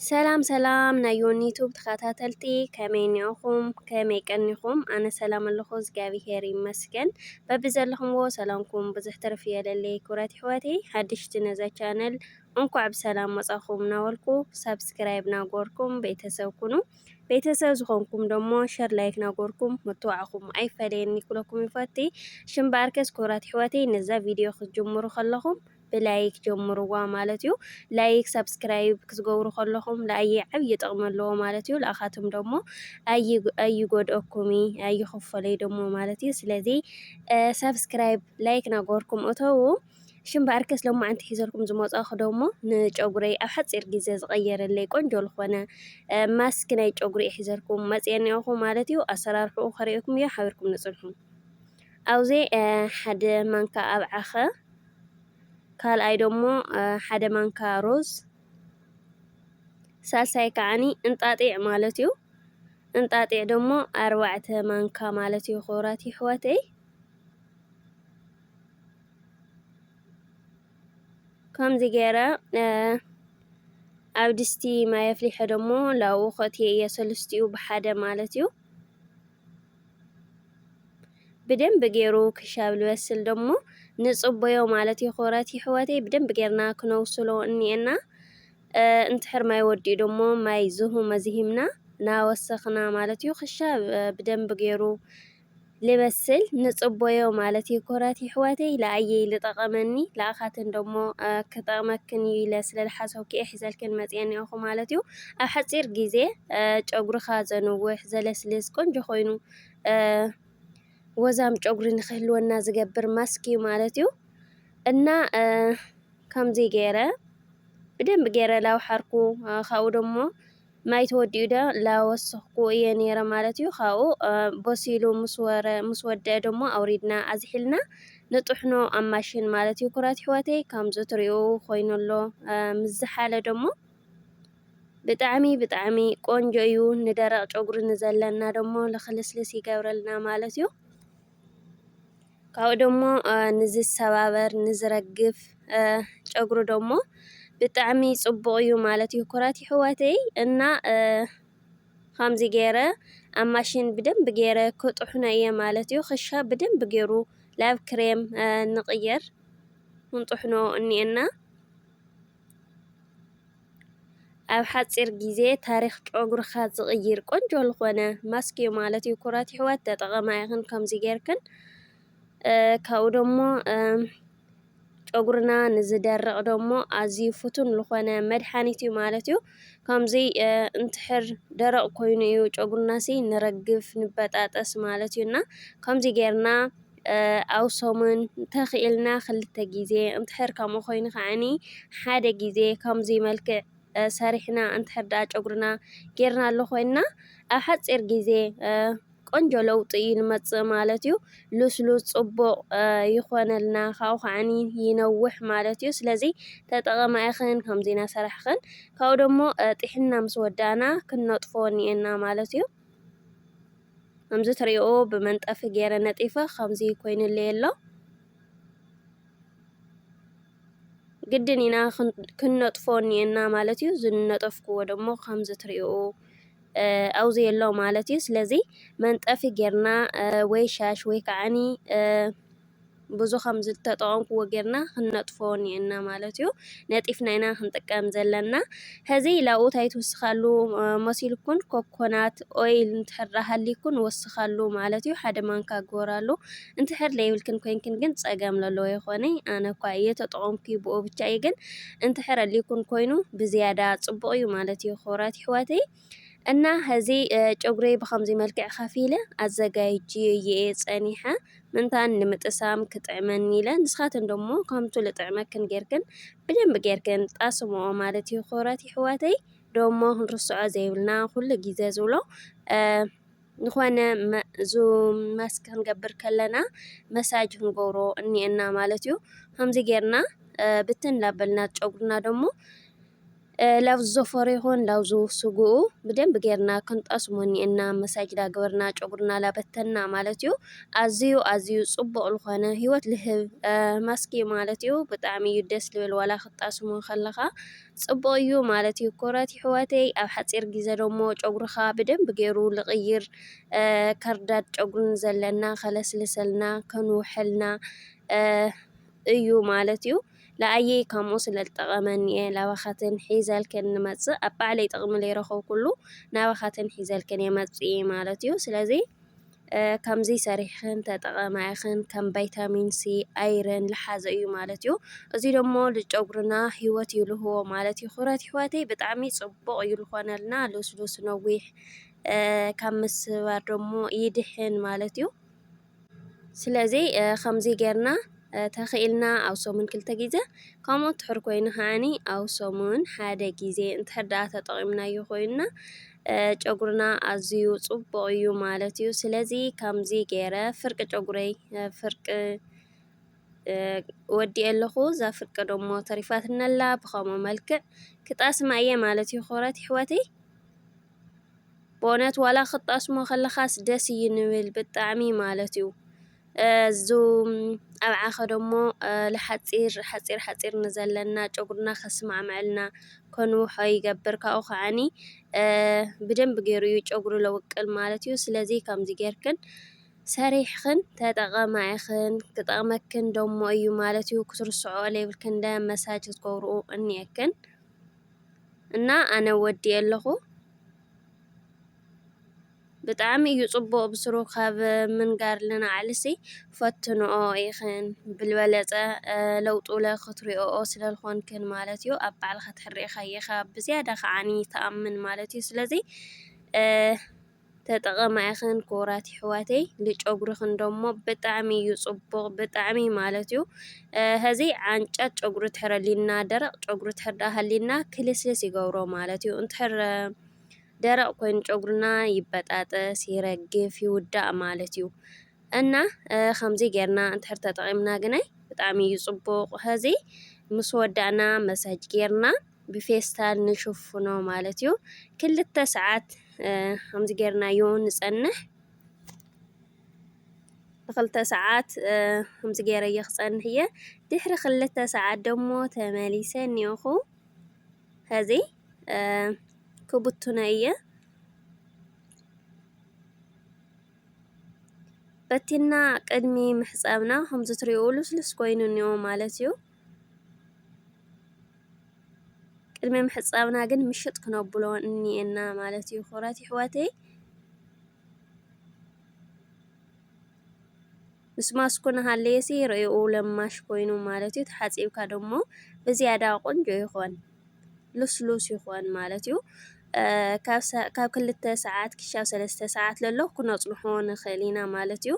ሰላም ሰላም ናይ ዮኒ ዩቱብ ተኸታተልቲ፣ ከመይ እኒኦኹም? ከመይ ቀኒኹም? ኣነ ሰላም ኣለኹ፣ እግዚኣብሄር ይመስገን። በብዘለኹምዎ ሰላምኩም ብዙሕ ትርፍ የለለይ። ክብረት ይሕወተይ፣ ሓድሽቲ ነዛ ቻነል እንኳዕ ብሰላም መጻኹም ናበልኩ፣ ሳብስክራይብ ናጎርኩም ቤተሰብ ኩኑ። ቤተሰብ ዝኾንኩም ደሞ ሸር ላይክ ናጎርኩም ምትዋዕኹም ኣይፈለየኒ ክብለኩም ይፈቲ። ሽምበኣርከስ ክብራት ይሕወተይ፣ ነዛ ቪድዮ ክትጅምሩ ከለኹም ብላይክ ጀምርዋ ማለት እዩ። ላይክ ሳብስክራይብ ክትገብሩ ከለኹም ለኣየ ዓብዪ ጥቕሚ ኣለዎ ማለት እዩ። ለኣኻትም ደሞ ኣይጎድኦኩሚ ኣይኽፈለይ ደሞ ማለት እዩ። ስለዚ ሳብስክራይብ ላይክ ናጎርኩም እተዉ። ሽምበኣርከስ ሎማዓንቲ ሒዘልኩም ዝመጻኹ ደሞ ንጨጉረይ ኣብ ሓፂር ግዜ ዝቐየረለይ ቆንጆ ዝኾነ ማስክ ናይ ጨጉሪ ሒዘልኩም መፅኤ እኒኦኹ ማለት እዩ። ኣሰራርሕኡ ከርእየኩም እየ፣ ሓቢርኩም ንፅንሑ። ኣብዚ ሓደ ማንካ ኣብዓኸ፣ ካልኣይ ደሞ ሓደ ማንካ ሩዝ፣ ሳልሳይ ከዓኒ እንጣጢዕ ማለት እዩ። እንጣጢዕ ደሞ ኣርባዕተ ማንካ ማለት እዩ። ክቡራት ይሕዋተይ፣ ከምዚ ገይረ ኣብ ድስቲ ማይ ኣፍሊሐ ደሞ ላብኡ ከእትዮ እየ፣ ሰለስቲኡ ብሓደ ማለት እዩ። ብደንብ ገይሩ ክሻብ ዝበስል ደሞ ንጽበዮ ማለት እዩ። ክቡራት ይሕዋተይ፣ ብደንብ ገይርና ክነውስሎ እኒኤና። እንድሕር ማይ ወዲኡ ደሞ ማይ ዝሁ መዝሂምና ናወሰኽና ማለት እዩ። ክሻብ ብደንብ ገይሩ ልበስል ንጽበዮ ማለት እዩ። ክቡራት ይሕዋተይ፣ ለኣየይ ልጠቐመኒ ለኣኻትን ደሞ ክጠቕመክን እዩ ኢለ ስለ ዝሓሰብኩ እየ ሒዘልክን መፅኤ እኒኦኹ ማለት እዩ። ኣብ ሓፂር ግዜ ጨጉርኻ ዘንውሕ፣ ዘለስልስ፣ ቆንጆ ኮይኑ ወዛም ጨጉሪ ንክህልወና ዝገብር ማስክ እዩ ማለት እዩ። እና ከምዚ ገይረ ብደንብ ገይረ ላውሓርኩ፣ ካብኡ ደሞ ማይ ተወዲኡ ዶ ላወሰኽኩ እየ ነይረ ማለት እዩ። ካብኡ በሲሉ ምስ ወረ ምስ ወደአ ደሞ ኣውሪድና ኣዝሒልና ንጥሕኖ ኣብ ማሽን ማለት እዩ። ክቡራት ይሕዋተይ፣ ከምዚ ትሪኡ ኮይኑ ኣሎ። ምስ ዝሓለ ደሞ ብጣዕሚ ብጣዕሚ ቆንጆ እዩ። ንደረቕ ጨጉሪ ንዘለና ደሞ ልኽልስልስ ይገብረልና ማለት እዩ። ካብኡ ደሞ ንዝሰባበር ንዝረግፍ ጨጉሪ ደሞ ብጣዕሚ ጽቡቕ እዩ ማለት እዩ። ክቡራት ይሕዋተይ፣ እና ከምዚ ገይረ ኣብ ማሽን ብደንብ ገይረ ክጥሕኖ እየ ማለት እዩ። ክሻ ብደንብ ገይሩ ላብ ክሬም ንቕየር ክንጥሕኖ እኒኤና። ኣብ ሓፂር ግዜ ታሪኽ ጨጉርኻ ዝቕይር ቆንጆ ዝኾነ ማስክ እዩ ማለት እዩ። ክቡራት ይሕዋት፣ ተጠቐማ ኢኽን ከምዚ ጌርክን። ካብኡ ደሞ ጨጉርና ንዝደርቕ ደሞ ኣዝዩ ፍቱን ዝኾነ መድሓኒት እዩ ማለት እዩ። ከምዚ እንትሕር ደረቕ ኮይኑ እዩ ጨጉርናሲ ንረግፍ ንበጣጠስ ማለት እዩ። እና ከምዚ ጌርና ኣብ ሰሙን ተኽኢልና ክልተ ግዜ፣ እንድሕር ከምኡ ኮይኑ ከዓኒ ሓደ ግዜ ከምዚ መልክዕ ሰሪሕና እንድሕር ደኣ ጨጉርና ጌርናሉ ኮይንና ኣብ ሓፂር ግዜ ቆንጆ ለውጢ እዩ ንመፅእ ማለት እዩ። ልስሉስ ፅቡቕ ይኾነልና፣ ካብኡ ከዓኒ ይነውሕ ማለት እዩ። ስለዚ ተጠቐማ ኢኽን ከምዚ እናሰራሕኽን፣ ካብኡ ደሞ ጥሒንና ምስ ወዳእና ክንነጥፎ እኒኤና ማለት እዩ። ከምዚ ትሪኦ ብመንጠፊ ገይረ ነጢፈ ከምዚ ኮይኑለይ ኣሎ። ግድን ኢና ክን- ክንነጥፎ እኒኤና ማለት እዩ። ዝነጠፍክዎ ደሞ ከምዚ ትሪኦ ኣብዚ ኣሎ ማለት እዩ። ስለዚ መንጠፊ ጌርና ወይ ሻሽ ወይ ከዓኒ ብዙ ከም ዝተጠቐምክዎ ጌርና ክንነጥፎ እኒኤና ማለት እዩ። ነጢፍና ኢና ክንጥቀም ዘለና። ሕዚ ላብኡ እንታይ ትውስኻሉ መሲልኩን ኮኮናት ኦይል እንድሕር ሃሊኩን ወስኻሉ ማለት እዩ። ሓደ ማንካ ግበራሉ። እንድሕር ለይብልክን ኮይንክን ግን ጸገም ለለዎ ይኾነ። ኣነ እኳ እየ ተጠቐምኩ ብኡ ብቻ እየ፣ ግን እንድሕር ኣሊኩን ኮይኑ ብዝያዳ ጽቡቕ እዩ ማለት እዩ። ክቡራት ይሕዋተይ፣ እና ሕዚ ጨጉረይ ብኸምዚ መልክዕ ከፊለ ኣዘጋጅየ እየ ጸኒሐ። ምንታን ንምጥሳም ክጥዕመኒ ኢለ፣ ንስኻትን ደሞ ከምቱ ልጥዕመክን ጌርክን ብደንብ ጌርክን ጣስምኦ ማለት እዩ። ክቡራት ይሕዋተይ፣ ደሞ ክንርስዖ ዘይብልና ኩሉ ግዜ ዝብሎ ዝኾነ መ- ዙ ማስክ ክንገብር ከለና መሳጅ ክንገብሮ እኒኤና ማለት እዩ። ከምዚ ጌርና ብትን ላበልና ጨጉርና ደሞ ላብ ዝዘፈሩ ይኹን ላብ ዝውስግኡ ብደንብ ጌርና ክንጠስሞ እኒኤና። መሳጅ ዳገበርና ጨጉርና ላበተና ማለት እዩ። ኣዝዩ ኣዝዩ ጽቡቕ ዝኾነ ህይወት ልህብ ማስክ እዩ ማለት እዩ። ብጣዕሚ እዩ ደስ ልብል ዋላ ክትጠስሞ ከለኻ ጽቡቕ እዩ ማለት እዩ። ኮረት ይሕወተይ ኣብ ሓጺር ግዜ ደሞ ጨጉርኻ ብደንብ ገይሩ ልቕይር፣ ከርዳድ ጨጉርን ዘለና ከለስልሰልና ከንውሐልና እዩ ማለት እዩ። ለኣየይ ከምኡ ስለ ዝጠቐመኒ እየ ላባኻትን ሒዘልክን ንመጽእ። ኣብ ባዕለይ ጥቕሚ ለይረኸብኩሉ ናባኻትን ሒዘልክን እየ መጽእ ማለት እዩ። ስለዚ ከምዚ ሰሪሕኽን ተጠቐማ ኢኽን ከም ቫይታሚን ሲ፣ ኣይረን ልሓዘ እዩ ማለት እዩ። እዚ ደሞ ልጨጉርና ህይወት እዩ ልህቦ ማለት እዩ። ክብረት ይሕዋተይ ብጣዕሚ ጽቡቕ እዩ ልኾነልና ልስሉስ ነዊሕ ካብ ምስባር ደሞ ይድሕን ማለት እዩ። ስለዚ ከምዚ ጌርና ተኽኢልና ኣብ ሰሙን ክልተ ግዜ፣ ከምኡ ትሕር ኮይኑ ከዓኒ ኣብ ሰሙን ሓደ ግዜ እንድሕር ደኣ ተጠቒምናዮ ኮይንና ጨጉርና ኣዝዩ ጽቡቕ እዩ ማለት እዩ። ስለዚ ከምዚ ገይረ ፍርቂ ጨጉረይ ፍርቂ ወዲኤ ኣለኹ። እዛ ፍርቂ ደሞ ተሪፋትኒ ኣላ። ብኸምኡ መልክዕ ክጣስማ እየ ማለት እዩ ክብረት ይሕወተይ። ብእውነት ዋላ ክጣስሞ ከለኻስ ደስ እዩ ንብል ብጣዕሚ ማለት እዩ። እዙ ኣብ ዓኸ ደሞ ልሓፂር ሓፂር ሓፂር ንዘለና ጨጉርና ከስማዕመዐልና ከንውሖ ይገብር። ካብኡ ከዓኒ ብደንብ ገይሩ እዩ ጨጉሪ ለውቅል ማለት እዩ። ስለዚ ከምዚ ጌርክን ሰሪሕኽን ተጠቐማ ኢኽን ክጠቕመክን ደሞ እዩ ማለት እዩ። ክትርስዖ ለይብልክን ደ መሳጅ ክትገብርኡ እኒኤክን እና ኣነ ወዲኤ ኣለኹ። ብጣዕሚ እዩ ጽቡቕ ብስሩ ካብ ምንጋር ልንዓልሲ ፈትንኦ ኢኽን ብልበለጸ ለውጡ ለ ክትሪኦኦ ስለ ዝኾንክን ማለት እዩ። ኣብ ባዕልኻ ትሕሪእኻ ኢኻ ብዝያዳ ከዓኒ ትኣምን ማለት እዩ። ስለዚ ተጠቐማ ኢኽን ክቡራት ይሕዋተይ። ልጨጉርኽን ደሞ ብጣዕሚ እዩ ጽቡቕ ብጣዕሚ ማለት እዩ። ሀዚ ዓንጫት ጨጉሪ ትሕር ኣሊና ደረቕ ጨጉሪ ትሕር ደኣ ሃሊና ክልስልስ ይገብሮ ማለት እዩ። እንትሕር ደረቕ ኮይኑ ጨጉርና ይበጣጠስ፣ ይረግፍ፣ ይውዳእ ማለት እዩ። እና ከምዚ ጌርና እንድሕር ተጠቒምና ግናይ ብጣዕሚ እዩ ጽቡቕ። ሀዚ ምስ ወዳእና መሳጅ ጌርና ብፌስታል ንሽፍኖ ማለት እዩ። ክልተ ሰዓት ከምዚ ጌርናዮ ንጸንሕ። ንክልተ ሰዓት ከምዚ ጌረዮ ክጸንሕ እየ። ድሕሪ ክልተ ሰዓት ደሞ ተመሊሰ እኒኦኹ። ሀዚ ክብቱነ እየ። በቲና ቅድሚ ምሕጻብና ከምዚ ትሪኡ ልስልስ ኮይኑ እኒኦ ማለት እዩ። ቅድሚ ምሕጻብና ግን ምሽጥ ክነብሎ እኒኤና ማለት እዩ። ክቡራት ይሕዋተይ ምስ ማስኩ ንሃለየሲ ርእኡ ለማሽ ኮይኑ ማለት እዩ። ተሓጺብካ ደሞ ብዝያዳ ቆንጆ ይኾን። ልስሉስ ይኾን ማለት እዩ። ካብ ክልተ ሰዓት ክሻብ ሰለስተ ሰዓት ለሎ ክነጽንሖ ንኽእል ኢና ማለት እዩ።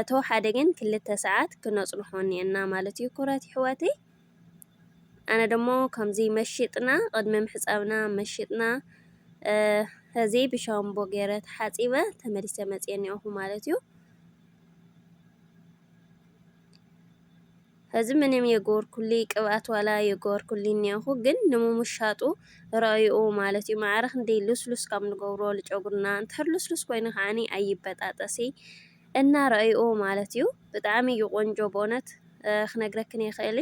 ተወሓደ ግን ክልተ ሰዓት ክነጽንሖ እኒአና ማለት እዩ። ኩራት ይሕዋተይ ኣነ ደሞ ከምዚ መሽጥና ቅድሚ ምሕጻብና መሽጥና ሀዚ ብሻምቦ ገይረ ተሓጺበ ተመሊሰ መጽየ እኒኦኹ ማለት እዩ። ሀዚ ምንም የገበርኩሉ ቅብኣት ዋላ የገበርኩሉ እኒኦኹ ግን ንምምሻጡ ረእይኡ ማለት እዩ። ማዕረ ክንደይ ልስሉስ ካብ ንገብሮ ልጨጉርና እንድሕር ልስሉስ ኮይኑ ከዓኒ ኣይበጣጠሲ እና ረእይኡ ማለት እዩ። ብጣዕሚ እዩ ቆንጆ ብእውነት ክነግረክን ይኽእል።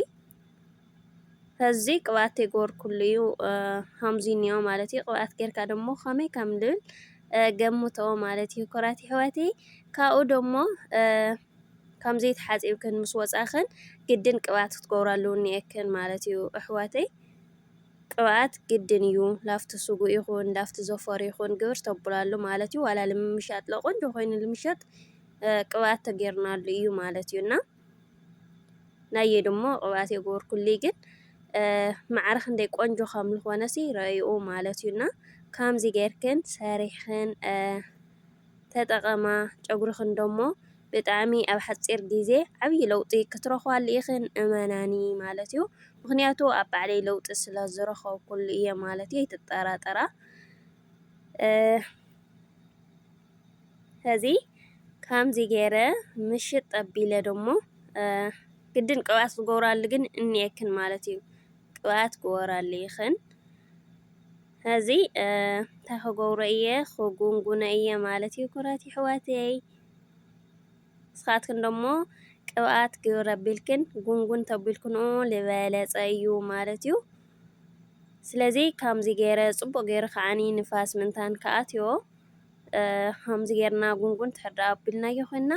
ሀዚ ቅብኣት የገበርኩሉ እዩ። ሀምዚ እኒኦ ማለት እዩ። ቅብኣት ጌርካ ደሞ ከመይ ከም ልብል ገምቶ ማለት እዩ። ኩራት ይሕዋተይ ካብኡ ደሞ ከምዚ ተሓጺብክን ምስ ወጻኽን ግድን ቅብኣት ክትገብራሉ እኒኤክን ማለት እዩ ኣሕዋተይ። ቅብኣት ግድን እዩ ላፍቲ ስጉ ይኹን ላፍቲ ዘፈር ይኹን ግብር ተብላሉ ማለት እዩ። ዋላ ልምምሻጥ ለቆንጆ ኮይኑ ልምሸጥ ቅብኣት ተጌርናሉ እዩ ማለት እዩ። እና ናየ ደሞ ቅብኣት የገበርኩሉ ግን ማዕረ ክንደይ ቆንጆ ከም ዝኾነሲ ረእይኡ ማለት እዩ። እና ከምዚ ጌርክን ሰሪሕክን ተጠቐማ። ጨጉርኽን ደሞ ብጣዕሚ ኣብ ሓፂር ግዜ ዓብዪ ለውጢ ክትረኽባሉ ኢኽን እመናኒ ማለት እዩ። ምኽንያቱ ኣብ ባዕለይ ለውጢ ስለ ዝረኸብኩሉ እየ ማለት እዩ። ኣይትጠራጠራ። ሀዚ ከምዚ ገይረ ምሽጥ ኣቢለ ደሞ ግድን ቅብኣት ዝገብራሉ ግን እኒኤክን ማለት እዩ። ቅብኣት ግበራሉ ኢኽን። ሕዚ እንታይ ክገብሮ እየ? ክጉንጉኖ እየ ማለት እዩ ክብረት ይሕዋተይ። ንስኻትክን ደሞ ቅብኣት ግብር ኣቢልክን ጉንጉን ተቢልክንኡ ዝበለጸ እዩ ማለት እዩ። ስለዚ ከምዚ ገይረ ጽቡቕ ገይረ ከዓኒ ንፋስ ምንታን ከኣትዮ ከምዚ ጌርና ጉንጉን ትሕዳ ኣቢልናዮ ኮይና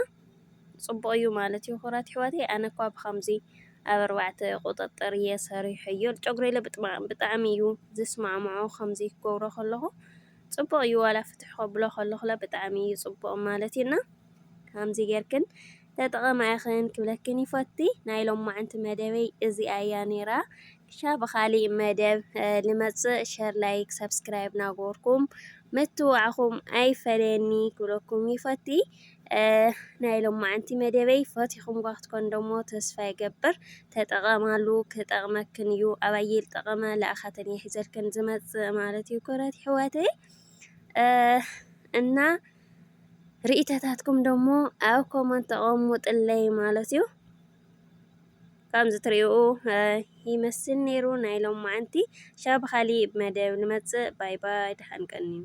ጽቡቕ እዩ ማለት እዩ። ክብራት ይሕዋተይ ኣነ እኳ ብከምዚ ኣብ ኣርባዕተ ቁጥጥር እየ ሰሪሐዮ። ጨጉረይ ለ ብጥማ- ብጣዕሚ እዩ ዝስማዕምዖ ከምዚ ክገብሮ ከለኹ ጽቡቕ እዩ። ዋላ ፍትሕ ከብሎ ከለኹ ለ ብጣዕሚ እዩ ጽቡቕ ማለት እዩ። እና ከምዚ ጌርክን ተጠቐማ ኢኽን ክብለክን ይፈቲ። ናይ ሎማዓንቲ መደበይ እዚኣ እያ ነይራ። ክሻ ብኻሊእ መደብ ልመጽእ ሸር ላይክ ሰብስክራይብ ናገርኩም ምትዋዕኹም ኣይፈለየኒ ክብለኩም ይፈቲ። ናይ ሎማዓንቲ መደበይ ፈቲኹም ጓ ክትኮን ደሞ ተስፋ ይገብር። ተጠቐማሉ ክጠቕመክን እዩ። ኣባየል ጠቐመ ለኣኻተን እየ ሒዘልክን ዝመጽእ ማለት እዩ ክብረት ይሕዋተይ። እና ርእይቶታትኩም ደሞ ኣብ ኮመንት ተቐምጥለይ ማለት እዩ። ከምዚ ትሪኡ ይመስል ነይሩ ናይ ሎማዓንቲ። ሻብ ካሊእ መደብ ንመጽእ። ባይ ባይ፣ ደሓን ቀንዩ።